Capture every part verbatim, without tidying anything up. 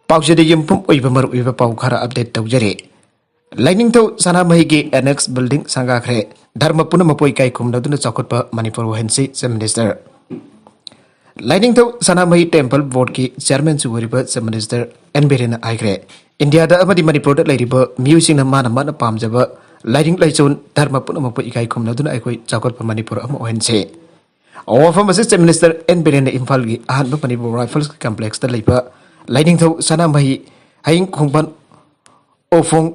ꯄꯥꯎꯆꯦꯗ ꯌꯨꯝꯐꯝ ꯑꯣꯏꯕ ꯃꯔꯨꯑꯣꯏꯕ ꯄꯥꯎ ꯈꯔ ꯑꯞꯗꯦꯠ ꯇꯧꯖꯔꯤ꯫ ꯂꯥꯏꯅꯤꯡꯊꯧ ꯁꯅꯥꯃꯍꯤꯒꯤ ꯑꯦꯅꯦꯛꯁ ꯕꯤꯜꯗꯤꯡ ꯁꯪꯒꯥꯈ꯭ꯔꯦ꯫ ꯙꯔꯃ ꯄꯨꯝꯅꯃꯛꯄꯨ ꯏꯀꯥꯏ ꯈꯨꯝꯅꯗꯨꯅ ꯆꯥꯎꯈꯠꯄ ꯃꯅꯤꯄꯨꯔ ꯑꯣꯏꯍꯟꯁꯤ, ꯆꯤꯐ ꯃꯤꯅꯤꯁꯇꯔ꯫ ꯂꯥꯏꯅꯤꯡꯊꯧ ꯁꯅꯥꯃꯍꯤ ꯇꯦꯝꯄꯜ ꯕꯣꯔꯗꯀꯤ ꯆꯤꯌꯔꯃꯦꯟꯁꯨ ꯑꯣꯏꯔꯤꯕ ꯆꯤꯐ ꯃꯤꯅꯤꯁꯇꯔ ꯑꯦꯟ ꯕꯤꯔꯦꯟꯅ ꯍꯥꯏꯈ꯭ꯔꯦ, ꯏꯟꯗꯤꯌꯥꯗ ꯑꯃꯗꯤ ꯃꯅꯤꯄꯨꯔꯗ ꯂꯩꯔꯤꯕ ꯃꯤꯑꯣꯏꯁꯤꯡꯅ ꯃꯥꯅ ꯃꯥꯅ ꯄꯥꯝꯖꯕ ꯂꯥꯏꯅꯤꯡ ꯂꯥꯏꯁꯣꯟ, ꯙꯔꯃ ꯄꯨꯝꯅꯃꯛꯄꯨ ꯏꯀꯥꯏ ꯈꯨꯝꯅꯗꯨꯅ ꯑꯩꯈꯣꯏ ꯆꯥꯎꯈꯠꯄ ꯃꯅꯤꯄꯨꯔ ꯑꯃ ꯑꯣꯏꯍꯟꯁꯤ꯫ ꯋꯥꯐꯝ ꯑꯁꯤ ꯆꯤꯐ ꯃꯤꯅꯤꯁꯇꯔ ꯑꯦꯟ ꯕꯤꯔꯦꯟꯅ ꯏꯝꯐꯥꯜꯒꯤ ꯑꯍꯥꯟꯕ ꯃꯅꯤꯄꯨꯔ ꯔꯥꯏꯐꯜꯁꯀꯤ ꯀꯝꯄ꯭ꯂꯦꯛꯁꯇ ꯂꯩꯕ ꯂꯥꯏꯅꯤꯡꯊꯧ ꯁꯅꯥꯃꯍꯤ ꯍꯌꯤꯡ ꯈꯣꯡꯕꯥꯟ ꯑꯣꯐꯣꯡ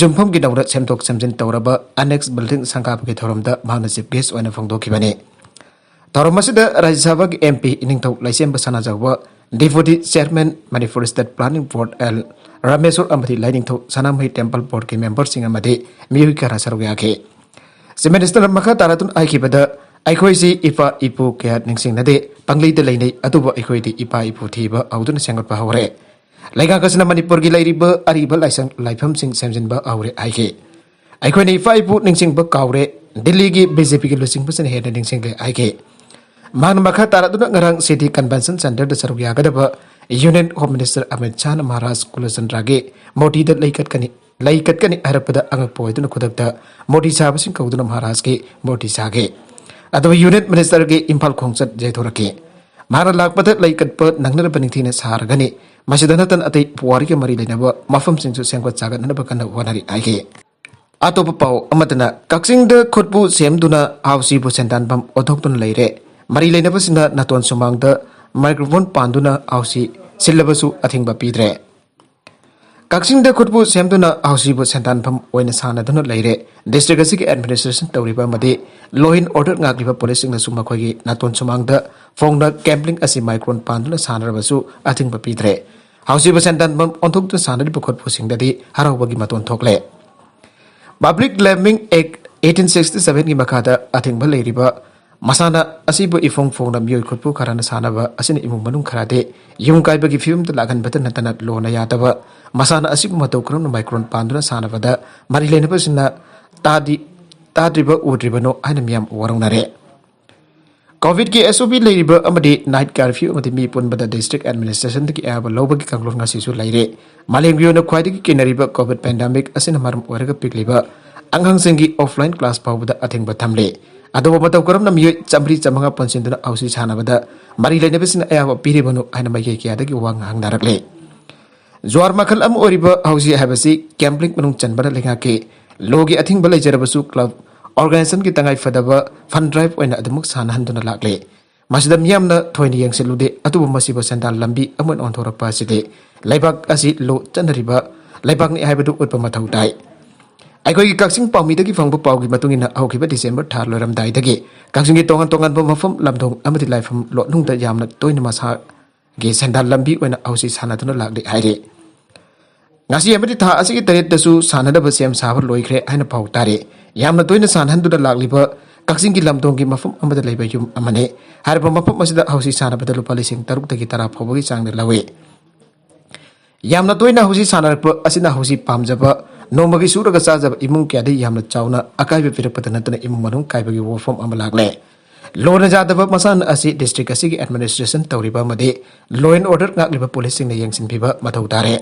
ꯌꯨꯝꯐꯝꯒꯤ ꯅꯧꯅ ꯁꯦꯝꯗꯣꯛ ꯁꯦꯝꯖꯤꯟ ꯇꯧꯔꯕ ꯑꯦꯅꯦꯛꯁ ꯕꯤꯜꯗꯤꯡ ꯁꯪꯒꯥꯕꯒꯤ ꯊꯧꯔꯝꯗ ꯃꯍꯥꯛꯅ ꯆꯤꯐ ꯒꯦꯁ ꯑꯣꯏꯅ ꯐꯣꯡꯗꯣꯛꯈꯤꯕꯅꯤ꯫ ꯊꯧꯔꯝ ꯑꯁꯤꯗ ꯔꯥꯖ꯭ꯌ ꯁꯚꯥꯒꯤ ꯑꯦꯝ ꯄꯤ ꯏꯅꯤꯡꯊꯧ Leishemba Sanajaoba, deputy chairman, Manipur state planning board L Rameshor ꯑꯃꯗꯤ ꯂꯥꯏꯅꯤꯡꯊꯧ ꯁꯅꯥꯃꯍꯤ ꯇꯦꯝꯄꯜ ꯕꯣꯔꯗꯀꯤ ꯃꯦꯝꯕꯔꯁꯤꯡ ꯑꯃꯗꯤ ꯃꯤꯑꯣꯏ ꯀꯌꯥ ꯁꯔꯨꯛ ꯌꯥꯈꯤ꯫ ꯆꯤꯐ ꯃꯤꯅꯤꯁꯇꯔꯅ ꯃꯈꯥ ꯇꯥꯔꯗꯨꯅ ꯍꯥꯏꯈꯤꯕꯗ, ꯑꯩꯈꯣꯏꯁꯤ ꯏꯄꯥ ꯏꯄꯨ ꯀꯌꯥ ꯅꯤꯡꯁꯤꯡꯅꯗꯦ, ꯄꯪꯂꯩꯗ ꯂꯩꯅꯩ, ꯑꯗꯨꯕꯨ ꯑꯩꯈꯣꯏꯗꯤ ꯏꯄꯥ ꯏꯄꯨ ꯊꯤꯕ ꯍꯧꯗꯨꯅ ꯁꯦꯝꯒꯠꯄ ꯍꯧꯔꯦ꯫ ꯂꯩꯉꯥꯛ ꯑꯁꯤꯅ ꯃꯅꯤꯄꯨꯔꯒꯤ ꯂꯩꯔꯤꯕ ꯑꯔꯤꯕ ꯂꯥꯏꯁꯪ ꯂꯥꯏꯐꯝꯁꯤꯡ ꯁꯦꯝꯖꯤꯟꯕ ꯍꯧꯔꯦ ꯍꯥꯏꯈꯤ꯫ ꯑꯩꯈꯣꯏꯅ ꯏꯄꯥ ꯏꯄꯨ ꯅꯤꯡꯁꯤꯡꯕ ꯀꯥꯎꯔꯦ, ꯗꯤꯜꯂꯤꯒꯤ ꯕꯤ ꯖꯦ ꯄꯤꯒꯤ ꯂꯨꯆꯤꯡꯕꯁꯤꯅ ꯍꯦꯟꯅ ꯅꯤꯡꯁꯤꯡꯂꯦ ꯍꯥꯏꯈꯤ꯫ ꯃꯍꯥꯛꯅ ꯃꯈꯥ ꯇꯥꯔꯗꯨꯅ ꯉꯔꯥꯡ ꯁꯤꯇꯤ ꯀꯟꯚꯦꯟꯁꯟ ꯁꯦꯟꯇꯔꯗ ꯁꯔꯨꯛ ꯌꯥꯒꯗꯕ ꯌꯨꯅꯤꯌꯟ ꯍꯣꯝ ꯃꯤꯅꯤꯁꯇꯔ ꯑꯃꯤꯠ ꯁꯥꯍꯅ ꯃꯍꯥꯔꯥꯖ ꯀꯨꯂꯆꯟꯗ꯭ꯔꯒꯤ ꯃꯨꯔꯇꯤꯗ ꯂꯩꯀꯠꯀꯅꯤ, ꯂꯩꯀꯠꯀꯅꯤ ꯍꯥꯏꯔꯛꯄꯗ ꯑꯉꯛꯄ ꯑꯣꯏꯗꯨꯅ ꯈꯨꯗꯛꯇ ꯃꯨꯔꯇꯤ ꯁꯥꯕꯁꯤꯡ ꯀꯧꯗꯨꯅ ꯃꯍꯥꯔꯥꯖꯀꯤ ꯃꯨꯔꯇꯤ ꯁꯥꯈꯤ꯫ ꯑꯗꯨꯒ ꯌꯨꯅꯤꯌꯟ ꯃꯤꯅꯤꯁꯇꯔꯒꯤ ꯏꯝꯐꯥꯜ ꯈꯣꯡꯆꯠ ꯌꯩꯊꯣꯔꯛꯈꯤ꯫ ꯃꯍꯥꯛꯅ ꯂꯥꯛꯄꯗ ꯂꯩꯀꯠꯄ ꯅꯪꯅꯅꯕ ꯅꯤꯡꯊꯤꯅ ꯁꯥꯔꯒꯅꯤ꯫ ꯃꯁꯤꯗ ꯅꯠꯇꯅ ꯑꯇꯩ ꯄꯨꯋꯥꯔꯤꯒ ꯃꯔꯤ ꯂꯩꯅꯕ ꯃꯐꯝꯁꯤꯡꯁꯨ ꯁꯦꯝꯒꯠ ꯁꯥꯒꯠꯅꯅꯕ ꯀꯟꯅ ꯍꯣꯠꯅꯔꯤ ꯍꯥꯏꯈꯤ꯫ ꯑꯇꯣꯞꯄ ꯄꯥꯎ ꯑꯃꯗꯅ, ꯀꯛꯆꯤꯡꯗ ꯈꯨꯠꯄꯨ ꯁꯦꯝꯗꯨꯅ ꯍꯥꯎꯁꯤꯕꯨ ꯁꯦꯟꯗꯥꯟꯐꯝ ꯑꯣꯟꯊꯣꯛꯇꯨꯅ ꯂꯩꯔꯦ꯫ ꯃꯔꯤ ꯂꯩꯅꯕꯁꯤꯡꯅ ꯅꯥꯇꯣꯟ ꯁꯨꯃꯥꯡꯗ ꯃꯥꯏꯀ꯭ꯔꯣꯐꯣꯟ ꯄꯥꯟꯗꯨꯅ ꯍꯥꯎꯁꯤ ꯁꯤꯜꯂꯕꯁꯨ ꯑꯊꯤꯡꯕ ꯄꯤꯗ꯭ꯔꯦ꯫ ꯀꯛꯆꯤꯡꯗ ꯈꯨꯠꯄꯨ ꯁꯦꯝꯗꯨꯅ ꯍꯥꯎꯁꯤꯕꯨ ꯁꯦꯟꯗꯥꯟꯐꯝ ꯑꯣꯏꯅ ꯁꯥꯟꯅꯗꯨꯅ ꯂꯩꯔꯦ꯫ ꯗꯤꯁꯇ꯭ꯔꯤꯛ ꯑꯁꯤꯒꯤ ꯑꯦꯗꯃꯤꯅꯤꯁꯇ꯭ꯔꯦꯁꯟ ꯇꯧꯔꯤꯕ ꯑꯃꯗꯤ ꯂꯣ ꯑꯦꯟ ꯑꯣꯔꯗꯔ ꯉꯥꯛꯂꯤꯕ ꯄꯨꯂꯤꯁꯁꯤꯡꯅꯁꯨ ꯃꯈꯣꯏꯒꯤ ꯅꯥꯇꯣꯟ ꯁꯨꯃꯥꯡꯗ ꯐꯣꯡꯅ ꯒꯦꯝꯕ꯭ꯂꯤꯡ ꯑꯁꯤ ꯃꯥꯏꯀ꯭ꯔꯣꯐꯣꯟ ꯄꯥꯟꯗꯨꯅ ꯁꯥꯟꯅꯔꯕꯁꯨ ꯑꯊꯤꯡꯕ ꯄꯤꯗ꯭ꯔꯦ꯫ ꯍꯥꯎꯁꯤꯕꯨ ꯁꯦꯟꯗꯥꯟꯐꯝ ꯑꯣꯟꯊꯣꯛꯇꯨꯅ ꯁꯥꯟꯅꯔꯤꯕ ꯈꯨꯠꯄꯨꯁꯤꯡꯗꯗꯤ ꯍꯔꯥꯎꯕꯒꯤ ꯃꯇꯣꯟ ꯊꯣꯛꯂꯦ꯫ ꯄꯕ꯭ꯂꯤꯛ ꯂꯦꯚꯤꯡ ꯑꯦꯛ ꯑꯩꯠꯇꯤꯟ ꯁꯤꯛꯁꯇꯤ ꯁꯚꯦꯟꯒꯤ ꯃꯈꯥꯗ ꯑꯊꯤꯡꯕ ꯂꯩꯔꯤꯕ ꯃꯁꯥꯟꯅ ꯑꯁꯤꯕꯨ ꯏꯐꯣꯡ ꯐꯣꯡꯅ ꯃꯤꯑꯣꯏ ꯈꯨꯠꯄꯨ ꯈꯔꯅ ꯁꯥꯟꯅꯕ ꯑꯁꯤꯅ ꯏꯃꯨꯡ ꯃꯅꯨꯡ ꯈꯔꯗꯤ ꯌꯨꯝ ꯀꯥꯏꯕꯒꯤ ꯐꯤꯕꯝꯗ ꯂꯥꯛꯍꯟꯕꯇ ꯅꯠꯇꯅ ꯂꯣꯅ ꯌꯥꯗꯕ ꯃꯁꯥꯟꯅ ꯑꯁꯤꯕꯨ ꯃꯇꯧ ꯀꯔꯝꯅ ꯃꯥꯏꯀ꯭ꯔꯣꯟ ꯄꯥꯟꯗꯨꯅ ꯁꯥꯟꯅꯕꯗ ꯃꯔꯤ ꯂꯩꯅꯕꯁꯤꯡꯅ ꯇꯥꯗꯤ-, ꯇꯥꯗ꯭ꯔꯤꯕ ꯎꯗ꯭ꯔꯤꯕꯅꯣ ꯍꯥꯏꯅ ꯃꯤꯌꯥꯝ ꯋꯥꯔꯧꯅꯔꯦ꯫ ꯀꯣꯚꯤꯗꯀꯤ ꯑꯦꯁ ꯑꯣ ꯄꯤ ꯂꯩꯔꯤꯕ ꯑꯃꯗꯤ ꯅꯥꯏꯠ ꯀꯥꯔꯐ꯭ꯌꯨ ꯑꯃꯗꯤ ꯃꯤ ꯄꯨꯟꯕꯗ ꯗꯤꯁꯇ꯭ꯔꯤꯛ ꯑꯦꯗꯃꯤꯅꯤꯁꯇ꯭ꯔꯦꯁꯟꯗꯒꯤ ꯑꯌꯥꯕ ꯂꯧꯕꯒꯤ ꯀꯥꯡꯂꯣꯟ ꯉꯁꯤꯁꯨ ꯂꯩꯔꯦ꯫ ꯃꯥꯂꯦꯝꯒꯤ ꯑꯣꯏꯅ ꯈ꯭ꯋꯥꯏꯗꯒꯤ ꯀꯤꯅꯔꯤꯕ ꯀꯣꯚꯤꯗ ꯄꯦꯟꯗꯦꯃꯤꯛ ꯑꯁꯤꯅ ꯃꯔꯝ ꯑꯣꯏꯔꯒ ꯄꯤꯛꯂꯤꯕ ꯑꯉꯥꯡꯁꯤꯡꯒꯤ ꯑꯣꯐꯂꯥꯏꯟ ꯀ꯭ꯂꯥꯁ ꯐꯥꯎꯕꯗ ꯑꯊꯤꯡꯕ ꯊꯝꯂꯦ꯫ ꯑꯗꯨꯕꯨ ꯃꯇꯧ ꯀꯔꯝꯅ ꯃꯤꯑꯣꯏ ꯆꯥꯃꯔꯤ ꯆꯥꯃꯉꯥ ꯄꯨꯟꯁꯤꯟꯗꯨꯅ ꯍꯧꯁꯤ ꯁꯥꯟꯅꯕꯗ ꯃꯔꯤ ꯂꯩꯅꯕꯁꯤꯡꯅ ꯑꯌꯥꯕ ꯄꯤꯔꯤꯕꯅꯣ ꯍꯥꯏꯅ ꯃꯥꯏꯀꯩ ꯀꯌꯥꯗꯒꯤ ꯋꯥ ꯉꯥꯡꯅꯔꯛꯂꯦ꯫ ꯖꯨꯋꯥꯔ ꯃꯈꯜ ꯑꯃ ꯑꯣꯏꯔꯤꯕ ꯍꯧꯁꯤ ꯍꯥꯏꯕꯁꯤ ꯒꯦꯝꯕ꯭ꯂꯤꯡ ꯃꯅꯨꯡ ꯆꯟꯕꯅ ꯂꯩꯉꯥꯛꯀꯤ ꯂꯣꯒꯤ ꯑꯊꯤꯡꯕ ꯂꯩꯖꯔꯕꯁꯨ ꯀ꯭ꯂꯕ ꯑꯣꯔꯒꯅꯥꯏꯖꯦꯁꯟꯒꯤ ꯇꯉꯥꯏ ꯐꯗꯕ ꯐꯟ ꯗ꯭ꯔꯥꯏꯚ ꯑꯣꯏꯅ ꯑꯗꯨꯃꯛ ꯁꯥꯟꯅꯍꯟꯗꯨꯅ ꯂꯥꯛꯂꯦ꯫ ꯃꯁꯤꯗ ꯃꯤꯌꯥꯝꯅ ꯊꯣꯏꯅ ꯌꯦꯡꯁꯤꯜꯂꯨꯗꯦ, ꯑꯗꯨꯕꯨ ꯃꯁꯤꯕꯨ ꯁꯦꯟꯗꯥꯟ ꯂꯝꯕꯤ ꯑꯃ ꯑꯣꯏꯅ ꯑꯣꯟꯊꯣꯔꯛꯄ ꯑꯁꯤꯗꯤ ꯂꯩꯕꯥꯛ ꯑꯁꯤ ꯂꯣ ꯆꯠꯅꯔꯤꯕ ꯂꯩꯕꯥꯛꯅꯤ ꯍꯥꯏꯕꯗꯨ ꯎꯠꯄ ꯃꯊꯧ ꯇꯥꯏ꯫ ꯑꯩꯈꯣꯏꯒꯤ ꯀꯛꯆꯤꯡ ꯄꯥꯎꯃꯤꯗꯒꯤ ꯐꯪꯕ ꯄꯥꯎꯒꯤ ꯃꯇꯨꯡ ꯏꯟꯅ, ꯍꯧꯈꯤꯕ ꯗꯤꯁꯦꯝꯕꯔ ꯊꯥ ꯂꯣꯏꯔꯝꯗꯥꯏꯗꯒꯤ ꯀꯛꯆꯤꯡꯒꯤ ꯇꯣꯉꯥꯟ ꯇꯣꯉꯥꯟꯕ ꯃꯐꯝ, ꯂꯝꯗꯣꯡ ꯑꯃꯗꯤ ꯂꯥꯏꯐꯝ ꯂꯣꯠꯅꯨꯡꯗ ꯌꯥꯝꯅ ꯇꯣꯏꯅ ꯃꯁꯥꯒꯤ ꯁꯦꯟꯗꯥꯟ ꯂꯝꯕꯤ ꯑꯣꯏꯅ ꯍꯧꯁꯤ ꯁꯥꯟꯅꯗꯨꯅ ꯂꯥꯛꯂꯤ ꯍꯥꯏꯔꯤ꯫ ꯉꯁꯤ ꯑꯃꯗꯤ ꯊꯥ ꯑꯁꯤꯒꯤ ꯇꯔꯦꯠꯇꯁꯨ ꯁꯥꯟꯅꯅꯕ ꯁꯦꯝ ꯁꯥꯕ ꯂꯣꯏꯈ꯭ꯔꯦ ꯍꯥꯏꯅ ꯄꯥꯎ ꯇꯥꯔꯤ꯫ ꯌꯥꯝꯅ ꯇꯣꯏꯅ ꯁꯥꯟꯅꯍꯟꯗꯨꯅ ꯂꯥꯛꯂꯤꯕ ꯀꯛꯆꯤꯡꯒꯤ ꯂꯝꯗꯣꯡꯒꯤ ꯃꯐꯝ ꯑꯃꯗ ꯂꯩꯕ ꯌꯨꯝ ꯑꯃꯅꯤ꯫ ꯍꯥꯏꯔꯤꯕ ꯃꯐꯝ ꯑꯁꯤꯗ ꯍꯧꯁꯤ ꯁꯥꯟꯅꯕꯗ ꯂꯨꯄꯥ ꯂꯤꯁꯤꯡ ꯇꯔꯨꯛꯇꯒꯤ ꯇꯔꯥ ꯐꯥꯎꯕꯒꯤ ꯆꯥꯡꯗ ꯂꯧꯏ꯫ ꯌꯥꯝꯅ ꯇꯣꯏꯅ ꯍꯧꯁꯤ ꯁꯥꯟꯅꯔꯛꯄ ꯑꯁꯤꯅ ꯍꯧꯁꯤ ꯄꯥꯝꯖꯕ, ꯅꯣꯡꯃꯒꯤ ꯁꯨꯔꯒ ꯆꯥꯖꯕ ꯏꯃꯨꯡ ꯀꯌꯥꯗ ꯌꯥꯝꯅ ꯆꯥꯎꯅ ꯑꯀꯥꯏꯕ ꯄꯤꯔꯛꯄꯗ ꯅꯠꯇꯅ ꯏꯃꯨꯡ ꯃꯅꯨꯡ ꯀꯥꯏꯕꯒꯤ ꯋꯥꯐꯝ ꯑꯃ ꯂꯥꯛꯂꯦ꯫ ꯂꯣꯅ ꯌꯥꯗꯕ ꯃꯁꯥꯟꯅ ꯑꯁꯤ ꯗꯤꯁꯇ꯭ꯔꯤꯛ ꯑꯁꯤꯒꯤ ꯑꯦꯗꯃꯤꯅꯤꯁꯇ꯭ꯔꯦꯁꯟ ꯇꯧꯔꯤꯕ ꯑꯃꯗꯤ ꯂꯣ ꯑꯦꯟ ꯑꯣꯔꯗꯔ ꯉꯥꯛꯂꯤꯕ ꯄꯨꯂꯤꯁꯁꯤꯡꯅ ꯌꯦꯡꯁꯤꯟꯕꯤꯕ ꯃꯊꯧ ꯇꯥꯔꯦ꯫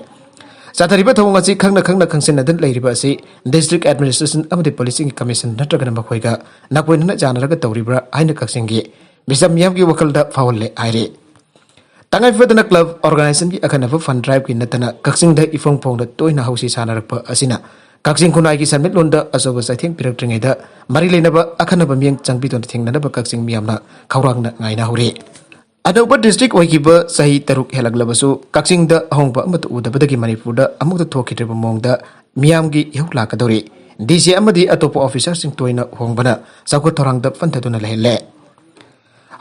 ꯆꯠꯊꯔꯤꯕ ꯊꯧꯑꯣꯡ ꯑꯁꯤ ꯈꯪꯅ ꯈꯪꯅ ꯈꯪꯁꯤꯟꯅꯗꯨꯅ ꯂꯩꯔꯤꯕ ꯑꯁꯤ ꯗꯤꯁꯇ꯭ꯔꯤꯛ ꯑꯦꯗꯃꯤꯅꯤꯁꯇ꯭ꯔꯦꯁꯟ ꯑꯃꯗꯤ ꯄꯨꯂꯤꯁꯁꯤꯡꯒꯤ ꯀꯃꯤꯁꯟ ꯅꯠꯇ꯭ꯔꯒꯅ ꯃꯈꯣꯏꯒ ꯅꯥꯀꯣꯏꯅꯅ ꯌꯥꯅꯔꯒ ꯇꯧꯔꯤꯕ꯭ꯔꯥ ꯍꯥꯏꯅ ꯀꯛꯆꯤꯡꯒꯤ ꯃꯤꯆꯝ ꯃꯤꯌꯥꯝꯒꯤ ꯋꯥꯈꯜꯗ ꯐꯥꯎꯍꯜꯂꯦ ꯍꯥꯏꯔꯤ꯫ ꯇꯉꯥꯏ ꯐꯗꯅ ꯀ꯭ꯂꯕ ꯑꯣꯔꯒꯅꯥꯏꯖꯦꯁꯟꯒꯤ ꯑꯈꯟꯅꯕ ꯐꯟ ꯗ꯭ꯔꯥꯏꯚꯀꯤ ꯅꯠꯇꯅ ꯀꯛꯆꯤꯡꯗ ꯏꯐꯣꯡ ꯐꯣꯡꯅ ꯇꯣꯏꯅ ꯍꯧꯁꯤ ꯁꯥꯟꯅꯔꯛꯄ ꯑꯁꯤꯅ ꯀꯛꯆꯤꯡ ꯈꯨꯟꯅꯥꯏꯒꯤ ꯁꯦꯟꯃꯤꯠꯂꯣꯟꯗ ꯑꯆꯧꯕ ꯆꯩꯊꯦꯡ ꯄꯤꯔꯛꯇ꯭ꯔꯤꯉꯩꯗ ꯃꯔꯤ ꯂꯩꯅꯕ ꯑꯈꯟꯅꯕ ꯃꯤꯠꯌꯦꯡ ꯆꯪꯕꯤꯗꯨꯅ ꯊꯦꯡꯅꯅꯕ ꯀꯛꯆꯤꯡ ꯃꯤꯌꯥꯝꯅ ꯈꯧꯔꯥꯡꯅ ꯉꯥꯏꯅꯍꯧꯔꯤ꯫ ꯑꯅꯧꯕ ꯗꯤꯁꯇ꯭ꯔꯤꯛ ꯑꯣꯏꯈꯤꯕ ꯆꯍꯤ ꯇꯔꯨꯛ ꯍꯦꯜꯂꯛꯂꯕꯁꯨ ꯀꯛꯆꯤꯡꯗ ꯑꯍꯣꯡꯕ ꯑꯃꯠꯇ ꯎꯗꯕꯗꯒꯤ ꯃꯅꯤꯄꯨꯔꯗ ꯑꯃꯨꯛꯇ ꯊꯣꯛꯈꯤꯗ꯭ꯔꯤꯕ ꯃꯑꯣꯡꯗ ꯃꯤꯌꯥꯝꯒꯤ ꯏꯍꯧ ꯂꯥꯛꯀꯗꯧꯔꯤ꯫ ꯗꯤ ꯁꯤ ꯑꯃꯗꯤ ꯑꯇꯣꯞꯄ ꯑꯣꯐꯤꯁꯥꯔꯁꯤꯡ ꯇꯣꯏꯅ ꯍꯣꯡꯕꯅ ꯆꯥꯎꯈꯠ ꯊꯧꯔꯥꯡꯗ ꯄꯟꯊꯗꯨꯅ ꯂꯩꯍꯜꯂꯦ꯫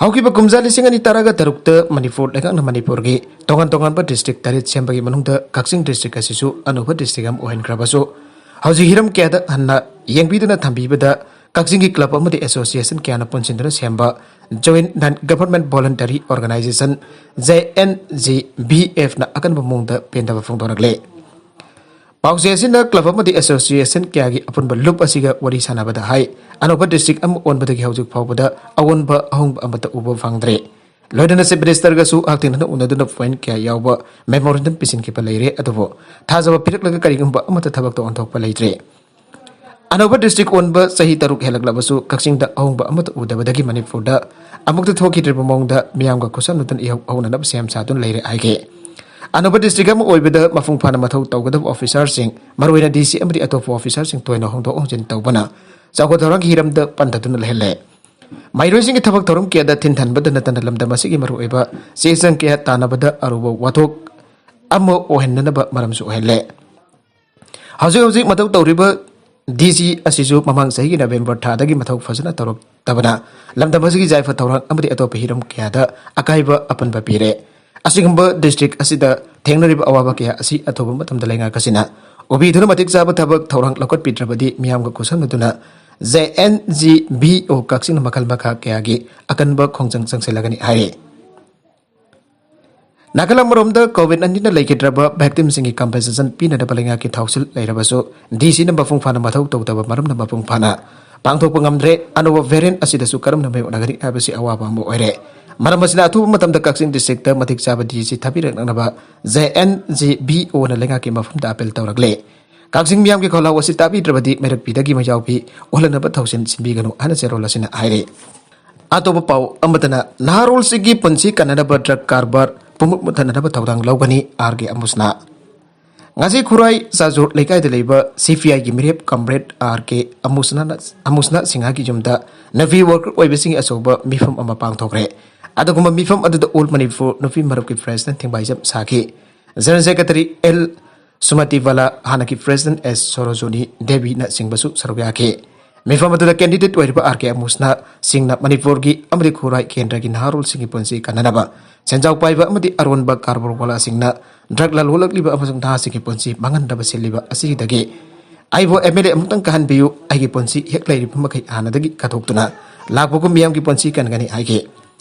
ꯍꯧꯈꯤꯕ ꯀꯨꯝꯖꯥ ꯂꯤꯁꯤꯡ ꯑꯅꯤ ꯇꯔꯥꯒ ꯇꯔꯨꯛꯇ ꯃꯅꯤꯄꯨꯔ ꯂꯩꯉꯥꯛꯅ ꯃꯅꯤꯄꯨꯔꯒꯤ ꯇꯣꯉꯥꯟ ꯇꯣꯉꯥꯟꯕ ꯗꯤꯁꯇ꯭ꯔꯤꯛ ꯇꯔꯦꯠ ꯁꯦꯝꯕꯒꯤ ꯃꯅꯨꯡꯗ ꯀꯛꯆꯤꯡ ꯗꯤꯁꯇ꯭ꯔꯤꯛ ꯑꯁꯤꯁꯨ ꯑꯅꯧꯕ ꯗꯤꯁꯇ꯭ꯔꯤꯛ ꯑꯃ ꯑꯣꯏꯍꯟꯈ꯭ꯔꯕꯁꯨ, ꯍꯧꯖꯤꯛ ꯍꯤꯔꯝ ꯀꯌꯥꯗ ꯍꯟꯅ ꯌꯦꯡꯕꯤꯗꯨꯅ ꯊꯝꯕꯤꯕꯗ ꯀꯛꯆꯤꯡꯒꯤ ꯀ꯭ꯂꯕ ꯑꯃꯗꯤ ꯑꯦꯁꯣꯁꯤꯌꯦꯁꯟ ꯀꯌꯥꯅ ꯄꯨꯟꯁꯤꯟꯗꯨꯅ ꯁꯦꯝꯕ Joint Non Government Voluntary Organization, J N G V ꯑꯦꯐꯅ ꯑꯀꯟꯕ ꯃꯑꯣꯡꯗ ꯄꯦꯟꯗꯕ ꯐꯣꯡꯗꯣꯔꯛꯂꯦ꯫ ꯄꯥꯎꯆꯦ ꯑꯁꯤꯅ club ꯑꯃꯗꯤ association ꯀꯌꯥꯒꯤ ꯑꯄꯨꯟꯕ ꯂꯨꯞ ꯑꯁꯤꯒ ꯋꯥꯔꯤ ꯁꯥꯟꯅꯕꯗ ꯍꯥꯏ, ꯑꯅꯧꯕ district ꯑꯃ ꯑꯣꯟꯕꯗꯒꯤ ꯍꯧꯖꯤꯛ ꯐꯥꯎꯕꯗ ꯑꯑꯣꯟꯕ ꯑꯍꯣꯡꯕ ꯑꯃꯠꯇ ꯎꯕ ꯐꯪꯗ꯭ꯔꯦ꯫ ꯂꯣꯏꯅꯅ Chief Ministerꯒꯁꯨ ꯍꯛꯊꯦꯡꯅꯅ ꯎꯅꯗꯨꯅ point ꯀꯌꯥ ꯌꯥꯎꯕ memorandum ꯄꯤꯁꯤꯟꯈꯤꯕ ꯂꯩꯔꯦ, ꯑꯗꯨꯕꯨ ꯊꯥꯖꯕ ꯄꯤꯔꯛꯂꯒ ꯀꯔꯤꯒꯨꯝꯕ ꯑꯃꯠꯇ ꯊꯕꯛꯇ ꯑꯣꯟꯊꯣꯛꯄ ꯂꯩꯇ꯭ꯔꯦ꯫ ꯑꯅꯧꯕ district ꯑꯣꯟꯕ ꯆꯍꯤ ꯇꯔꯨꯛ ꯍꯦꯜꯂꯛꯂꯕꯁꯨ ꯀꯛꯆꯤꯡꯗ ꯑꯍꯣꯡꯕ ꯑꯃꯠꯇ ꯎꯗꯕꯗꯒꯤ ꯃꯅꯤꯄꯨꯔꯗ ꯑꯃꯨꯛꯇ ꯊꯣꯛꯈꯤꯗ꯭ꯔꯤꯕ ꯃꯑꯣꯡꯗ ꯃꯤꯌꯥꯝꯒ ꯈꯨꯠꯁꯝꯅꯗꯨꯅ ꯏꯍꯧ ꯍꯧꯅꯅꯕ ꯁꯦꯝ ꯁꯥꯗꯨꯅ ꯂꯩꯔꯦ ꯍꯥꯏꯈꯤ꯫ ꯑꯅꯧꯕ district ꯑꯃ ꯑꯣꯏꯕꯗ ꯃꯄꯨꯡ ꯐꯥꯅ ꯃꯊꯧ ꯇꯧꯒꯗꯕ officerꯁꯤꯡ, ꯃꯔꯨꯑꯣꯏꯅ DC ꯑꯃꯗꯤ ꯑꯇꯣꯞꯄ officerꯁꯤꯡ ꯇꯣꯏꯅ ꯍꯣꯡꯗꯣꯛ ꯍꯣꯡꯖꯤꯟ ꯇꯧꯕꯅ ꯆꯥꯎꯈꯠ ꯊꯧꯔꯥꯡꯒꯤ ꯍꯤꯔꯝꯗ ꯄꯟꯊꯗꯨꯅ ꯂꯩꯍꯜꯂꯦ꯫ ꯃꯍꯩꯔꯣꯏꯁꯤꯡꯒꯤ ꯊꯕꯛ ꯊꯧꯔꯝ ꯀꯌꯥꯗ ꯊꯤꯟꯊꯟꯕꯗ ꯅꯠꯇꯅ ꯂꯝꯗꯝ ꯑꯁꯤꯒꯤ ꯃꯔꯨꯑꯣꯏꯕ ꯆꯦ ꯆꯥꯡ ꯀꯌꯥ ꯇꯥꯟꯅꯕꯗ ꯑꯔꯨꯕ ꯋꯥꯊꯣꯛ ꯑꯃ ꯑꯣꯏꯍꯟꯅꯅꯕ ꯃꯔꯝꯁꯨ ꯑꯣꯏꯍꯜꯂꯦ꯫ ꯍꯧꯖꯤꯛ ꯍꯧꯖꯤꯛ ꯃꯊꯧ ꯇꯧꯔꯤꯕ DC ꯑꯁꯤꯁꯨ ꯃꯃꯥꯡ ꯆꯍꯤꯒꯤ November ꯊꯥꯗꯒꯤ ꯃꯊꯧ ꯐꯖꯅ ꯇꯧꯔꯛꯇꯕꯅ ꯂꯝꯗꯝ ꯑꯁꯤꯒꯤ ꯌꯥꯏꯐ ꯊꯧꯔꯥꯡ ꯑꯃꯗꯤ ꯑꯇꯣꯞꯄ ꯍꯤꯔꯝ ꯀꯌꯥꯗ ꯑꯀꯥꯏꯕ ꯑꯄꯟꯕ ꯄꯤꯔꯦ꯫ ꯑꯁꯤꯒꯨꯝꯕ district ꯑꯁꯤꯗ ꯊꯦꯡꯅꯔꯤꯕ ꯑꯋꯥꯕ ꯀꯌꯥ ꯑꯁꯤ ꯑꯊꯨꯕ ꯃꯇꯝꯗ ꯂꯩꯉꯥꯛ ꯑꯁꯤꯅ ꯎꯕꯤꯗꯨꯅ ꯃꯇꯤꯛ ꯆꯥꯕ ꯊꯕꯛ ꯊꯧꯔꯥꯡ ꯂꯧꯈꯠꯄꯤꯗ꯭ꯔꯕꯗꯤ ꯃꯤꯌꯥꯝꯒ ꯈꯨꯠꯁꯝꯅꯗꯨꯅ JNGBO ꯀꯛꯆꯤꯡꯅ ꯃꯈꯜ ꯃꯈꯥ ꯀꯌꯥꯒꯤ ꯑꯀꯟꯕ ꯈꯣꯡꯖꯪ ꯆꯪꯁꯤꯜꯂꯒꯅꯤ ꯍꯥꯏꯔꯤ꯫ ꯅꯥꯀꯜ ꯑꯃꯔꯣꯝꯗ COVID nineteenꯅ ꯂꯩꯈꯤꯗ꯭ꯔꯕ victimꯁꯤꯡꯒꯤ compensation ꯄꯤꯅꯅꯕ ꯂꯩꯉꯥꯛꯀꯤ ꯊꯧꯁꯤꯜ ꯂꯩꯔꯕꯁꯨ DCꯅ ꯃꯄꯨꯡ ꯐꯥꯅ ꯃꯊꯧ ꯇꯧꯗꯕ ꯃꯔꯝꯅ ꯃꯄꯨꯡ ꯐꯥꯅ ꯄꯥꯡꯊꯣꯛꯄ ꯉꯝꯗ꯭ꯔꯦ꯫ ꯑꯅꯧꯕ variant ꯑꯁꯤꯗꯁꯨ ꯀꯔꯝꯅ ꯃꯥꯌꯣꯛꯅꯒꯅꯤ ꯍꯥꯏꯕꯁꯤ ꯑꯋꯥꯕ ꯑꯃ ꯑꯣꯏꯔꯦ꯫ ꯃꯔꯝ ꯑꯁꯤꯅ ꯑꯊꯨꯕ ꯃꯇꯝꯗ ꯀꯛꯆꯤꯡ districtꯇ ꯃꯇꯤꯛ ꯆꯥꯕ DC ꯊꯥꯕꯤꯔꯛꯅꯕ JNGBOꯅ ꯂꯩꯉꯥꯛꯀꯤ ꯃꯐꯝꯗ appeal ꯇꯧꯔꯛꯂꯦ꯫ ꯀꯛꯆꯤꯡ ꯃꯤꯌꯥꯝꯒꯤ ꯈꯣꯜꯂꯥꯎ ꯑꯁꯤ ꯇꯥꯕꯤꯗ꯭ꯔꯕꯗꯤ ꯃꯩꯔꯛ ꯄꯤꯗꯒꯤ ꯃꯩꯖꯥꯎ ꯄꯤ ꯑꯣꯜꯍꯟꯅꯕ ꯊꯧꯁꯤꯜ ꯁꯤꯟꯕꯤꯒꯅꯨ ꯍꯥꯏꯅ ꯆꯦꯔꯣꯜ ꯑꯁꯤꯅ ꯍꯥꯏꯔꯤ꯫ ꯑꯇꯣꯞꯄ ꯄꯥꯎ ꯑꯃꯗꯅ ꯅꯍꯥꯔꯣꯜꯁꯤꯡꯒꯤ ꯄꯨꯟꯁꯤ ꯀꯟꯅꯅꯕ drug ꯀꯔꯕꯥꯔ ꯄꯨꯡꯃꯨꯠ ꯃꯨꯠꯊꯠꯅꯅꯕ ꯊꯧꯗꯥꯡ ꯂꯧꯒꯅꯤ ꯑꯥꯔ ꯀꯦ ꯑꯃꯨꯁꯅꯥ꯫ ꯉꯁꯤ ꯈꯨꯔꯥꯏ ꯆꯥꯖꯣꯔ ꯂꯩꯀꯥꯏꯗ ꯂꯩꯕ CPIꯒꯤ ꯃꯤꯔꯦꯞ comrade ꯑꯥꯔ ꯀꯦ ꯑꯃꯨꯁꯅꯥꯅ, ꯑꯃꯨꯁꯅꯥ ꯁꯤꯡꯍꯥꯒꯤ ꯌꯨꯝꯗ ꯅꯨꯄꯤ worker ꯑꯣꯏꯕꯁꯤꯡꯒꯤ ꯑꯆꯧꯕ ꯃꯤꯐꯝ ꯑꯃ ꯄꯥꯡꯊꯣꯛꯈ꯭ꯔꯦ꯫ ꯑꯗꯨꯒꯨꯝꯕ ꯃꯤꯐꯝ ꯑꯗꯨꯗ All Manipur ꯅꯨꯄꯤ ꯃꯔꯨꯞꯀꯤ president ꯊꯦꯡꯕꯥꯏꯖꯝ ꯁꯥꯈꯤ꯫ General Secretary ꯑꯦꯜ ꯁꯨꯃꯇꯤꯕꯥꯂꯥ, ꯍꯥꯟꯅꯒꯤ president ꯑꯦꯁ ꯁꯣꯔꯣꯖꯣꯅꯤ ꯗꯦꯕꯤꯅꯆꯤꯡꯕꯁꯨ ꯁꯔꯨꯛ ꯌꯥꯈꯤ꯫ ꯃꯤꯐꯝ ꯑꯗꯨꯗ candidate ꯑꯣꯏꯔꯤꯕ ꯑꯥꯔ ꯀꯦ ꯑꯃꯨꯁꯅꯥ ꯁꯤꯡꯅ ꯃꯅꯤꯄꯨꯔꯒꯤ ꯑꯃꯗꯤ ꯈꯨꯔꯥꯏ ꯀꯦꯟꯗ꯭ꯔꯒꯤ ꯅꯍꯥꯔꯣꯜꯁꯤꯡꯒꯤ ꯄꯨꯟꯁꯤ ꯀꯟꯅꯅꯕ ꯁꯦꯟꯖꯥꯎ ꯄꯥꯏꯕ ꯑꯃꯗꯤ ꯑꯔꯣꯟꯕ ꯀꯔꯕꯥꯔꯋꯥꯂꯥꯁꯤꯡꯅ drug ꯂꯂꯣꯜꯂꯛꯂꯤꯕ ꯑꯃꯁꯨꯡ ꯅꯍꯥꯁꯤꯡꯒꯤ ꯄꯨꯟꯁꯤ ꯃꯥꯡꯍꯟꯗꯕ ꯁꯤꯜꯂꯤꯕ ꯑꯁꯤꯗꯒꯤ ꯑꯩꯕꯨ MLA ꯑꯃꯨꯛꯇꯪ ꯀꯥꯍꯟꯕꯤꯌꯨ, ꯑꯩꯒꯤ ꯄꯨꯟꯁꯤ ꯍꯦꯛ ꯂꯩꯔꯤꯕ ꯃꯈꯩ ꯍꯥꯟꯅꯗꯒꯤ ꯀꯠꯊꯣꯛꯇꯨꯅ ꯂꯥꯛꯄꯒꯨꯝ ꯃꯤꯌꯥꯝꯒꯤ ꯄꯨꯟꯁꯤ ꯀꯟꯒꯅꯤ ꯍꯥꯏꯈꯤ꯫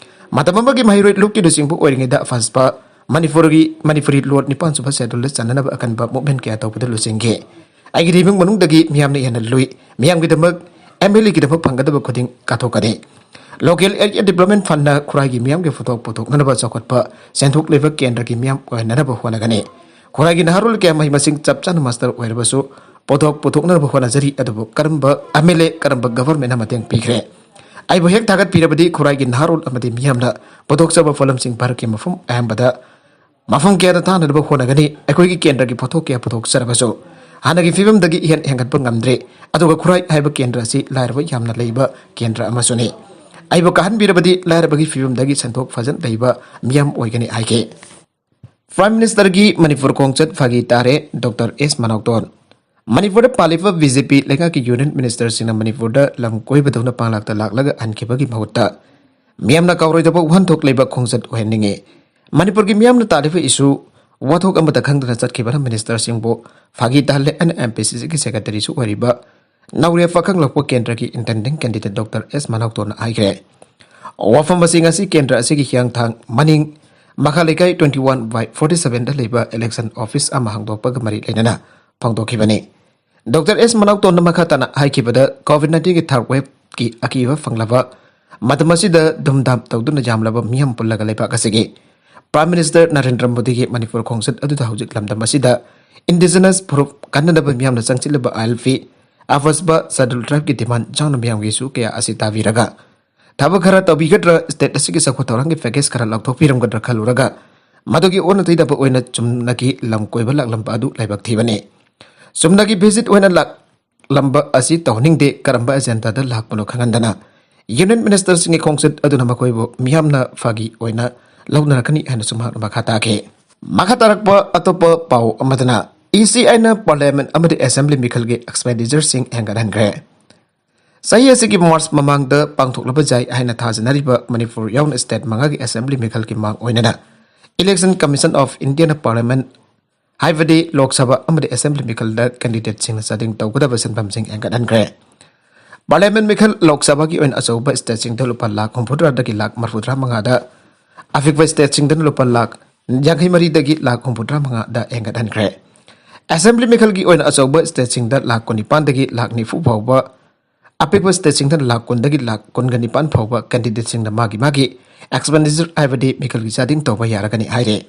ꯃꯇꯝ ꯑꯃꯒꯤ ꯃꯍꯩꯔꯣꯏ ꯂꯨꯞꯀꯤ ꯂꯨꯆꯤꯡꯕ ꯑꯣꯏꯔꯤꯉꯩꯗ ꯐꯁꯄ ꯃꯅꯤꯄꯨꯔꯒꯤ, ꯃꯅꯤꯄꯨꯔꯤ ꯂꯣꯟ ꯅꯤꯄꯥꯟ ꯁꯨꯕ ꯁꯦꯗꯨꯜꯗ ꯆꯟꯅꯅꯕ ꯑꯀꯟꯕ ꯃꯨꯚꯃꯦꯟ ꯀꯌꯥ ꯇꯧꯕꯗ ꯂꯨꯆꯤꯡꯈꯤ꯫ ꯑꯩꯒꯤꯗꯤ ꯏꯃꯨꯡ ꯃꯅꯨꯡꯗꯒꯤ ꯃꯤꯌꯥꯝꯅ ꯍꯦꯟꯅ ꯂꯨꯏ꯫ ꯃꯤꯌꯥꯝꯒꯤꯗꯃꯛ, ꯑꯦꯝ ꯑꯦꯜ ꯑꯦꯒꯤꯗꯃꯛ ꯐꯪꯒꯗꯕ ꯈꯨꯗꯤꯡ ꯀꯥꯊꯣꯛꯀꯅꯤ꯫ ꯂꯣꯀꯦꯜ ꯑꯦꯔꯤꯌꯥ ꯗꯤꯕ꯭ꯂꯞꯃꯦꯟ ꯐꯟꯅ ꯈꯨꯔꯥꯏꯒꯤ ꯃꯤꯌꯥꯝꯒꯤ ꯄꯣꯊꯣꯛ ꯄꯨꯊꯣꯛꯅꯅꯕ ꯆꯥꯎꯈꯠꯄ ꯁꯦꯟꯊꯣꯛ ꯂꯩꯕ ꯀꯦꯟꯗ꯭ꯔꯒꯤ ꯃꯤꯌꯥꯝ ꯑꯣꯏꯍꯟꯅꯅꯕ ꯍꯣꯠꯅꯒꯅꯤ꯫ ꯈꯨꯔꯥꯏꯒꯤ ꯅꯍꯥꯔꯣꯜ ꯀꯌꯥ ꯃꯍꯩ ꯃꯁꯤꯡ ꯆꯞ ꯆꯥꯅ ꯃꯥꯁꯇꯔ ꯑꯣꯏꯔꯕꯁꯨ ꯄꯣꯊꯣꯛ ꯄꯨꯊꯣꯛꯅꯅꯕ ꯍꯣꯠꯅꯖꯔꯤ, ꯑꯗꯨꯕꯨ ꯀꯔꯝꯕ ꯑꯦꯝ ꯑꯦꯜ ꯑꯦ, ꯀꯔꯝꯕ ꯒꯚꯔꯟꯃꯦꯟꯅ ꯃꯇꯦꯡ ꯄꯤꯈ꯭ꯔꯦ? ꯑꯩꯕꯨ ꯍꯦꯛ ꯊꯥꯒꯠꯄꯤꯔꯕꯗꯤ ꯈꯨꯔꯥꯏꯒꯤ ꯅꯍꯥꯔꯣꯜ ꯑꯃꯗꯤ ꯃꯤꯌꯥꯝꯅ ꯄꯨꯊꯣꯛꯆꯕ ꯄꯣꯠꯂꯝꯁꯤꯡ ꯚꯥꯔꯠꯀꯤ ꯃꯐꯝ ꯑꯌꯥꯝꯕꯗ ꯃꯐꯝ ꯀꯌꯥꯗ ꯊꯥꯅꯅꯕ ꯍꯣꯠꯅꯒꯅꯤ꯫ ꯑꯩꯈꯣꯏꯒꯤ ꯀꯦꯟꯗ꯭ꯔꯒꯤ ꯄꯣꯠꯊꯣꯛ ꯀꯌꯥ ꯄꯨꯊꯣꯛꯆꯔꯕꯁꯨ ꯍꯥꯟꯅꯒꯤ ꯐꯤꯕꯝꯗꯒꯤ ꯏꯍꯦꯟ ꯍꯦꯟꯒꯠꯄ ꯉꯝꯗ꯭ꯔꯦ꯫ ꯑꯗꯨꯒ ꯈꯨꯔꯥꯏ ꯍꯥꯏꯕ ꯀꯦꯟꯗ꯭ꯔ ꯑꯁꯤ ꯂꯥꯏꯔꯕ ꯌꯥꯝꯅ ꯂꯩꯕ ꯀꯦꯟꯗ꯭ꯔ ꯑꯃꯁꯨꯅꯤ꯫ ꯑꯩꯕꯨ ꯀꯥꯍꯟꯕꯤꯔꯕꯗꯤ ꯂꯥꯏꯔꯕꯒꯤ ꯐꯤꯕꯝꯗꯒꯤ ꯁꯦꯟꯊꯣꯛ ꯐꯖꯅ ꯂꯩꯕ ꯃꯤꯌꯥꯝ ꯑꯣꯏꯒꯅꯤ ꯍꯥꯏꯈꯤ꯫ ꯄ꯭ꯔꯥꯏꯝ ꯃꯤꯅꯤꯁꯇꯔꯒꯤ ꯃꯅꯤꯄꯨꯔ ꯈꯣꯡꯆꯠ ꯐꯥꯒꯤ ꯇꯥꯔꯦ, ꯗꯣꯛꯇꯔ ꯑꯦꯁ ꯃꯅꯥꯎꯇꯣꯟ꯫ ꯃꯅꯤꯄꯨꯔꯗ ꯄꯥꯜꯂꯤꯕ ꯕꯤ ꯖꯦ ꯄꯤ ꯂꯩꯉꯥꯛꯀꯤ ꯌꯨꯅꯤꯌꯟ ꯃꯤꯅꯤꯁꯇꯔꯁꯤꯡꯅ ꯃꯅꯤꯄꯨꯔꯗ ꯂꯝ ꯀꯣꯏꯕꯗꯧꯅ ꯄꯥꯡꯂꯥꯛꯇ ꯂꯥꯛꯂꯒ ꯍꯟꯈꯤꯕꯒꯤ ꯃꯍꯨꯠꯇ ꯃꯤꯌꯥꯝꯅ ꯀꯥꯎꯔꯣꯏꯗꯕ ꯋꯥꯍꯟꯊꯣꯛ ꯂꯩꯕ ꯈꯣꯡꯆꯠ ꯑꯣꯏꯍꯟꯅꯤꯡꯏ꯫ ꯃꯅꯤꯄꯨꯔꯒꯤ ꯃꯤꯌꯥꯝꯅ ꯇꯥꯜꯂꯤꯕ ꯏꯁꯨ ꯋꯥꯊꯣꯛ ꯑꯃꯠꯇ ꯈꯪꯗꯅ ꯆꯠꯈꯤꯕꯅ ꯃꯤꯅꯤꯁꯇꯔꯁꯤꯡꯕꯨ ꯐꯥꯒꯤ ꯇꯥꯍꯜꯂꯦ ꯍꯥꯏꯅ ꯑꯦꯝ ꯄꯤ ꯁꯤ ꯁꯤꯒꯤ ꯁꯦꯀ꯭ꯔꯦꯇꯔꯤꯁꯨ ꯑꯣꯏꯔꯤꯕ ꯅꯧꯔꯦ ꯄꯥꯈꯪ ꯂꯧꯄ ꯀꯦꯟꯗ꯭ꯔꯒꯤ ꯏꯟꯇꯦꯟꯗꯤꯡ ꯀꯦꯟꯗꯤꯗꯦꯠ ꯗꯣꯛꯇꯔ ꯑꯦꯁ ꯃꯅꯥꯎꯇꯣꯟꯅ ꯍꯥꯏꯈ꯭ꯔꯦ꯫ ꯋꯥꯐꯝ ꯑꯁꯤ ꯉꯁꯤ ꯀꯦꯟꯗ꯭ꯔ ꯑꯁꯤꯒꯤ ꯍꯤꯌꯥꯡꯊꯥꯡ ꯃꯅꯤꯡ ꯃꯈꯥ ꯂꯩꯀꯥꯏ twenty one by forty seven ꯗ ꯂꯩꯕ election office ꯑꯃ ꯍꯥꯡꯗꯣꯛꯄꯒ ꯃꯔꯤ ꯂꯩꯅꯅ ꯐꯣꯡꯗꯣꯛꯈꯤꯕꯅꯤ꯫ ꯗꯣꯛꯇꯔ ꯑꯦꯁ ꯃꯅꯥꯎꯇꯣꯟꯅ ꯃꯈꯥ ꯇꯥꯅ ꯍꯥꯏꯈꯤꯕꯗ, COVID nineteen ꯒꯤ third wave ꯀꯤ ꯑꯀꯤꯕ ꯐꯪꯂꯕ ꯃꯇꯝ ꯑꯁꯤꯗ ꯙꯨꯝꯙꯥꯝ ꯇꯧꯗꯨꯅ ꯌꯥꯝꯂꯕ ꯃꯤꯌꯥꯝ ꯄꯨꯜꯂꯒ ꯂꯩꯕꯥꯛ ꯑꯁꯤꯒꯤ ꯄ꯭ꯔꯥꯏꯝ ꯃꯤꯅꯤꯁꯇꯔ ꯅꯔꯦꯟꯗ꯭ꯔ ꯃꯣꯗꯤꯒꯤ ꯃꯅꯤꯄꯨꯔ ꯈꯣꯡꯆꯠ ꯑꯗꯨꯗ ꯍꯧꯖꯤꯛ ꯂꯝꯗꯝ ꯑꯁꯤꯗ indigenous ꯐꯨꯔꯨꯞ ꯀꯟꯅꯅꯕ ꯃꯤꯌꯥꯝꯅ ꯆꯪꯁꯤꯜꯂꯕ ꯑꯥꯏ ꯑꯦꯜ ꯄꯤ, ꯑꯐꯁꯕ, ꯁꯦꯗꯨꯜ ꯇ꯭ꯔꯥꯏꯕꯀꯤ ꯗꯤꯃꯥꯟ ꯌꯥꯎꯅ ꯃꯤꯌꯥꯝꯒꯤ ꯏꯁꯨ ꯀꯌꯥ ꯑꯁꯤ ꯇꯥꯕꯤꯔꯒ ꯊꯕꯛ ꯈꯔ ꯇꯧꯕꯤꯒꯗ꯭ꯔꯥ, ꯁ꯭ꯇꯦꯠ ꯑꯁꯤꯒꯤ ꯆꯥꯎꯈꯠ ꯊꯧꯔꯥꯡꯒꯤ ꯄꯦꯀꯦꯖ ꯈꯔ ꯂꯥꯎꯊꯣꯛꯄꯤꯔꯝꯒꯗ꯭ꯔꯥ ꯈꯜꯂꯨꯔꯒ ꯃꯗꯨꯒꯤ ꯑꯣꯟꯅ ꯇꯩꯅꯕ ꯑꯣꯏꯅ ꯆꯨꯝꯅꯒꯤ ꯂꯝ ꯀꯣꯏꯕ ꯂꯥꯛꯂꯝꯕ ꯑꯗꯨ ꯂꯥꯏꯕꯛ ꯊꯤꯕꯅꯤ꯫ ꯆꯨꯝꯅꯒꯤ ꯚꯤꯖꯤꯠ ꯑꯣꯏꯅ ꯂꯥꯛꯂꯝꯕ ꯑꯁꯤ ꯇꯧꯍꯟꯅꯤꯡꯗꯦ, ꯀꯔꯝꯕ ꯑꯦꯖꯦꯟꯗꯥꯗ ꯂꯥꯛꯄꯅꯣ ꯈꯪꯍꯟꯗꯅ ꯌꯨꯅꯤꯌꯟ ꯃꯤꯅꯤꯁꯇꯔꯁꯤꯡꯒꯤ ꯈꯣꯡꯆꯠ ꯑꯗꯨꯅ ꯃꯈꯣꯏꯕꯨ ꯃꯤꯌꯥꯝꯅ ꯐꯥꯒꯤ ꯑꯣꯏꯅ ꯂꯧꯅꯔꯛꯀꯅꯤ ꯍꯥꯏꯅꯁꯨ ꯃꯍꯥꯛꯅ ꯃꯈꯥ ꯇꯥꯈꯤ꯫ ꯃꯈꯥ ꯇꯥꯔꯛꯄ ꯑꯇꯣꯞꯄ ꯄꯥꯎ ꯑꯃꯗꯅ, ꯏ ꯁꯤ ꯑꯥꯏꯅ ꯄꯥꯔꯂꯤꯌꯥꯃꯦꯟ ꯑꯃꯗꯤ ꯑꯦꯁꯦꯝꯕ꯭ꯂꯤ ꯃꯤꯈꯜꯒꯤ ꯑꯦꯛꯁꯄꯦꯟꯗꯤꯆꯔꯁꯤꯡ ꯍꯦꯟꯒꯠꯍꯟꯈ꯭ꯔꯦ꯫ ꯆꯍꯤ ꯑꯁꯤꯒꯤ ꯃꯥꯔꯆ ꯃꯃꯥꯡꯗ ꯄꯥꯡꯊꯣꯛꯂꯕ ꯌꯥꯏ ꯍꯥꯏꯅ ꯊꯥꯖꯅꯔꯤꯕ ꯃꯅꯤꯄꯨꯔ ꯌꯥꯎꯅ ꯁ꯭ꯇꯦꯠ ꯃꯉꯥꯒꯤ ꯑꯦꯁꯦꯝꯕ꯭ꯂꯤ ꯃꯤꯈꯜꯒꯤ ꯃꯥꯡ ꯑꯣꯏꯅꯅ ꯏꯂꯦꯛꯁꯟ ꯀꯃꯤꯁꯟ ꯑꯣꯐ ꯏꯟꯗꯤꯌꯥꯅ ꯄꯥꯔꯂꯤꯌꯥꯃꯦꯟ, ꯍꯥꯏꯕꯗꯤ ꯂꯣꯛ ꯁꯚꯥ ꯑꯃꯗꯤ ꯑꯦꯁꯦꯝꯕ꯭ꯂꯤ ꯃꯤꯈꯜꯗ ꯀꯦꯟꯗꯤꯗꯦꯠꯁꯤꯡꯅ ꯆꯥꯗꯤꯡ ꯇꯧꯒꯗꯕ ꯁꯦꯟꯐꯝꯁꯤꯡ ꯍꯦꯟꯒꯠꯍꯟꯈ꯭ꯔꯦ꯫ ꯄꯥꯔꯂꯤꯌꯥꯃꯦꯟ ꯃꯤꯈꯜ ꯂꯣꯛ ꯁꯚꯥꯒꯤ ꯑꯣꯏꯅ ꯑꯆꯧꯕ ꯁ꯭ꯇꯦꯠꯁꯤꯡꯗ ꯂꯨꯄꯥ ꯂꯥꯈ ꯍꯨꯝꯐꯨꯇꯔꯥꯗꯒꯤ ꯂꯥꯈ ꯃꯔꯤꯐꯨꯇꯔꯥ ꯃꯉꯥꯗ, ꯑꯄꯤꯛꯄ ꯁ꯭ꯇꯦꯠꯁꯤꯡꯗꯅ ꯂꯨꯄꯥ ꯂꯥꯈ ꯌꯥꯡꯈꯩ ꯃꯔꯤꯗꯒꯤ ꯂꯥꯈ ꯍꯨꯝꯐꯨꯇꯔꯥ ꯃꯉꯥꯗ ꯍꯦꯟꯒꯠꯍꯟꯈ꯭ꯔꯦ꯫ ꯑꯦꯁꯦꯝꯕ꯭ꯂꯤ ꯃꯤꯈꯜꯒꯤ ꯑꯣꯏꯅ ꯑꯆꯧꯕ ꯁ꯭ꯇꯦꯠꯁꯤꯡꯗ ꯂꯥꯈ ꯀꯨꯟꯅꯤꯄꯥꯟꯗꯒꯤ ꯂꯥꯈ ꯅꯤꯐꯨ ꯐꯥꯎꯕ, ꯑꯄꯤꯛꯄ ꯁ꯭ꯇꯦꯠꯁꯤꯡꯗ ꯂꯥꯈ ꯀꯨꯟꯗꯒꯤ ꯂꯥꯈ ꯀꯨꯟꯒ ꯅꯤꯄꯥꯟ ꯐꯥꯎꯕ ꯀꯦꯟꯗꯤꯗꯦꯠꯁꯤꯡꯅ ꯃꯥꯒꯤ ꯃꯥꯒꯤ ꯑꯦꯛꯁꯄꯦꯟꯗꯤꯆꯔ ꯍꯥꯏꯕꯗꯤ ꯃꯤꯈꯜꯒꯤ ꯆꯥꯗꯤꯡ ꯇꯧꯕ ꯌꯥꯔꯒꯅꯤ ꯍꯥꯏꯔꯦ꯫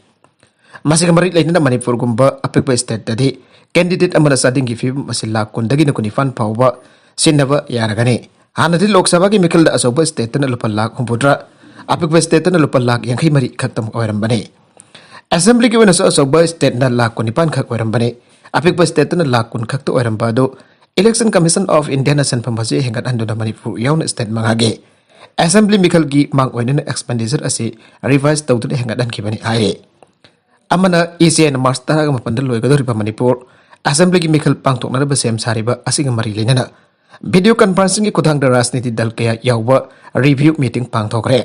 ꯃꯁꯤꯒ ꯃꯔꯤ ꯂꯩꯅꯅ ꯃꯅꯤꯄꯨꯔꯒꯨꯝꯕ ꯑꯄꯤꯛꯄ ꯁ꯭ꯇꯦꯠꯇꯗꯤ ꯀꯦꯟꯗꯤꯗꯦꯠ ꯑꯃꯅ ꯆꯥꯗꯤꯡꯒꯤ ꯐꯤꯕꯝ ꯑꯁꯤ ꯂꯥꯈ ꯀꯨꯟꯗꯒꯤꯅ ꯀꯨꯟꯅꯤꯄꯥꯟ ꯐꯥꯎꯕ ꯁꯤꯖꯤꯟꯅꯕ ꯌꯥꯔꯒꯅꯤ꯫ ꯍꯥꯟꯅꯗꯤ ꯂꯣꯛ ꯁꯚꯥꯒꯤ ꯃꯤꯈꯜꯗ ꯑꯆꯧꯕ ꯁ꯭ꯇꯦꯠꯇꯅ ꯂꯨꯄꯥ ꯂꯥꯈ ꯍꯨꯝꯐꯨꯇꯔꯥ, ꯑꯄꯤꯛꯄ ꯁ꯭ꯇꯦꯠꯇꯅ ꯂꯨꯄꯥ ꯂꯥꯈ ꯌꯥꯡꯈꯩ ꯃꯔꯤ ꯈꯛꯇꯃꯛ ꯑꯣꯏꯔꯝꯕꯅꯤ꯫ ꯑꯦꯁꯦꯝꯕ꯭ꯂꯤꯒꯤ ꯑꯣꯏꯅꯁꯨ ꯑꯆꯧꯕ ꯁ꯭ꯇꯦꯠꯅ ꯂꯥꯈ ꯀꯨꯟꯅꯤꯄꯥꯟ ꯈꯛ ꯑꯣꯏꯔꯝꯕꯅꯤ꯫ ꯑꯄꯤꯛꯄ ꯁ꯭ꯇꯦꯠꯇꯅ ꯂꯥꯈ ꯀꯨꯟ ꯈꯛꯇ ꯑꯣꯏꯔꯝꯕ ꯑꯗꯨ Election Commission of Indiaꯅ ꯁꯦꯟꯐꯝ ꯑꯁꯤ ꯍꯦꯟꯒꯠꯍꯟꯗꯨꯅ ꯃꯅꯤꯄꯨꯔ ꯌꯥꯎꯅ ꯁ꯭ꯇꯦꯠ ꯃꯉꯥꯒꯤ ꯑꯦꯁꯦꯝꯕ꯭ꯂꯤ ꯃꯤꯈꯜꯒꯤ ꯃꯥꯡ ꯑꯣꯏꯅꯅ ꯑꯦꯛꯁꯄꯦꯟꯗꯤꯆꯔ ꯑꯁꯤ ꯔꯤꯚꯥꯏꯁ ꯇꯧꯗꯨꯅ ꯍꯦꯟꯒꯠꯍꯟꯈꯤꯕꯅꯤ ꯍꯥꯏꯔꯤ꯫ ꯑꯃꯅ, ꯏ ꯁꯤ ꯑꯥꯏꯅ ꯃꯥꯔꯆ ꯇꯔꯥꯃꯥꯄꯟꯗ ꯂꯣꯏꯒꯗꯧꯔꯤꯕ ꯃꯅꯤꯄꯨꯔ ꯑꯦꯁꯦꯝꯕ꯭ꯂꯤꯒꯤ ꯃꯤꯈꯜ ꯄꯥꯡꯊꯣꯛꯅꯅꯕ ꯁꯦꯝ ꯁꯥꯔꯤꯕ ꯑꯁꯤꯒ ꯃꯔꯤ ꯂꯩꯅꯅ ꯚꯤꯗꯤꯑꯣ ꯀꯟꯐꯔꯦꯟꯁꯤꯡꯒꯤ ꯈꯨꯠꯊꯥꯡꯗ ꯔꯥꯖꯅꯤꯇꯤ ꯗꯜ ꯀꯌꯥ ꯌꯥꯎꯕ ꯔꯤꯚꯤꯌꯨ ꯃꯤꯇꯤꯡ ꯄꯥꯡꯊꯣꯛꯈ꯭ꯔꯦ꯫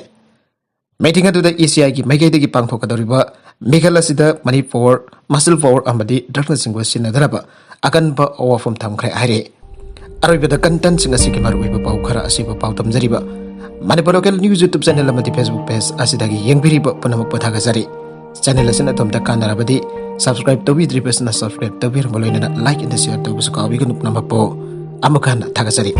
ꯃꯤꯇꯤꯡ ꯑꯗꯨꯗ ꯏ ꯁꯤ ꯑꯥꯏꯒꯤ ꯃꯥꯏꯀꯩꯗꯒꯤ ꯄꯥꯡꯊꯣꯛꯀꯗꯧꯔꯤꯕ ꯃꯤꯈꯜ ꯑꯁꯤꯗ ꯃꯅꯤ ꯄꯥꯋꯔ, ꯃꯁꯜ ꯄꯥꯋꯔ ꯑꯃꯗꯤ ꯗ꯭ꯔꯒꯅꯆꯤꯡꯕ ꯁꯤꯖꯤꯟꯅꯗꯅꯕ ꯑꯀꯟꯕ ꯋꯥꯐꯝ ꯊꯝꯈ꯭ꯔꯦ ꯍꯥꯏꯔꯤ꯫ ꯑꯔꯣꯏꯕꯗ ꯀꯟꯇꯦꯟꯁꯤꯡ ꯑꯁꯤꯒꯤ ꯃꯔꯨꯑꯣꯏꯕ ꯄꯥꯎ ꯈꯔ ꯑꯁꯤꯕꯨ ꯄꯥꯎ ꯇꯝꯖꯔꯤꯕ Manipur local news YouTube channel ꯑꯃꯗꯤ ꯐꯦꯁꯕꯨꯛ ꯄꯦꯖ ꯑꯁꯤꯗꯒꯤ ꯌꯦꯡꯕꯤꯔꯤꯕ ꯄꯨꯝꯅꯃꯛꯄꯨ ꯊꯥꯒꯠꯆꯔꯤ꯫ ꯆꯦꯅꯦꯜ ꯑꯁꯤꯅ ꯑꯗꯣꯝꯗ ꯀꯥꯟꯅꯔꯕꯗꯤ ꯁꯕꯁꯀ꯭ꯔꯥꯏꯕ ꯇꯧꯕꯤꯗ꯭ꯔꯤꯕꯁꯤꯅ ꯁꯕꯁꯀ꯭ꯔꯥꯏꯕ ꯇꯧꯕꯤꯔꯝꯕ ꯂꯣꯏꯅꯅ ꯂꯥꯏꯛ ꯑꯃꯗꯤ ꯁꯤꯌꯔ ꯇꯧꯕꯁꯨ ꯀꯥꯎꯕꯤꯒꯅꯨ ꯄꯨꯝꯅꯃꯛꯄꯨ꯫ ꯑꯃꯨꯛ ꯍꯟꯅ ꯊꯥꯒꯠꯆꯔꯤ꯫